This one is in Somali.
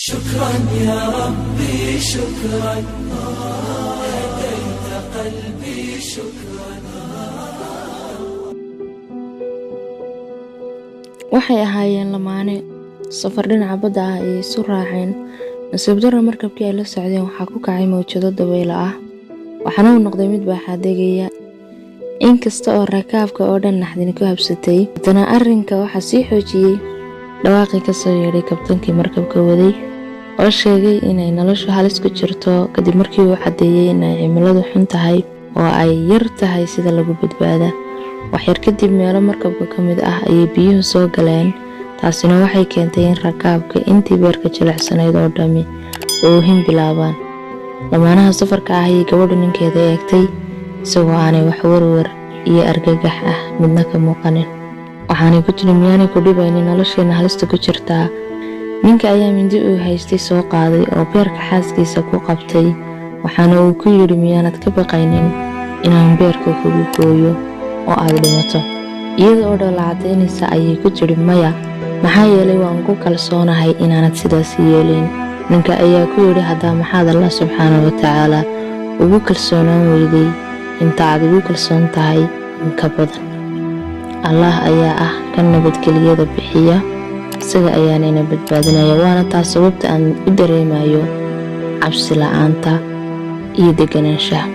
شكرا يا ربي شكرا، هديت قلبي شكرا. Waxay ahaayeen lamaane safar dhinaca badda ah ayay isu raaceen. Nasiib darro, markabkii ay la socdeen waxaa ku kacay mawjado dabaylo ah, waxaana uu noqday mid baaxaadegaya. Inkasta oo rakaabka oo dhan naxdin ku habsatay, haddana arrinka waxaa sii xoojiyey dhawaaqii kasoo yeedhay kabtankii markabka waday oo sheegay inay noloshu halis ku jirto, kadib markii uu caddeeyey inay cimiladu xun tahay oo ay yar tahay sida lagu badbaada. Waxyar kadib meelo markabka ka mid ah ayay biyuhu soo galeen, taasina waxay keentay in rakaabka intii beerka jilicsanayd oo dhammi oohin bilaabaan. Lamaanaha safarka ah ayay gabadhu ninkeeda eegtay isagoo aanay wax warwar iyo argagax ah midna ka muuqanin, waxaanay ku tiri: "Miyaanay ku dhibaynin nolosheena halista ku jirtaa?" Ninka ayaa mindi uu haystay soo qaaday oo beerka xaaskiisa ku qabtay, waxaana uu ku yidhi: "Miyaanad ka baqaynin inaan beerka kugu gooyo oo aad dhimato?" Iyada oo dhoola cadaynaysa ayay ku tidhi: "Maya, maxaa yeelay waan ku kalsoonahay inaanad sidaas yeelin." Ninka ayaa ku yidhi: "Haddaa maxaad Allah subxaana wa tacaala ugu kalsoonaan weyday inta aad ugu kalsoon tahay in ka badan? Allah ayaa ah kan nabadgelyada bixiya, isaga ayaanayna badbaadinaya, waana taas sababta aan u dareemayo cabsi la-aanta iyo deganaanshaha."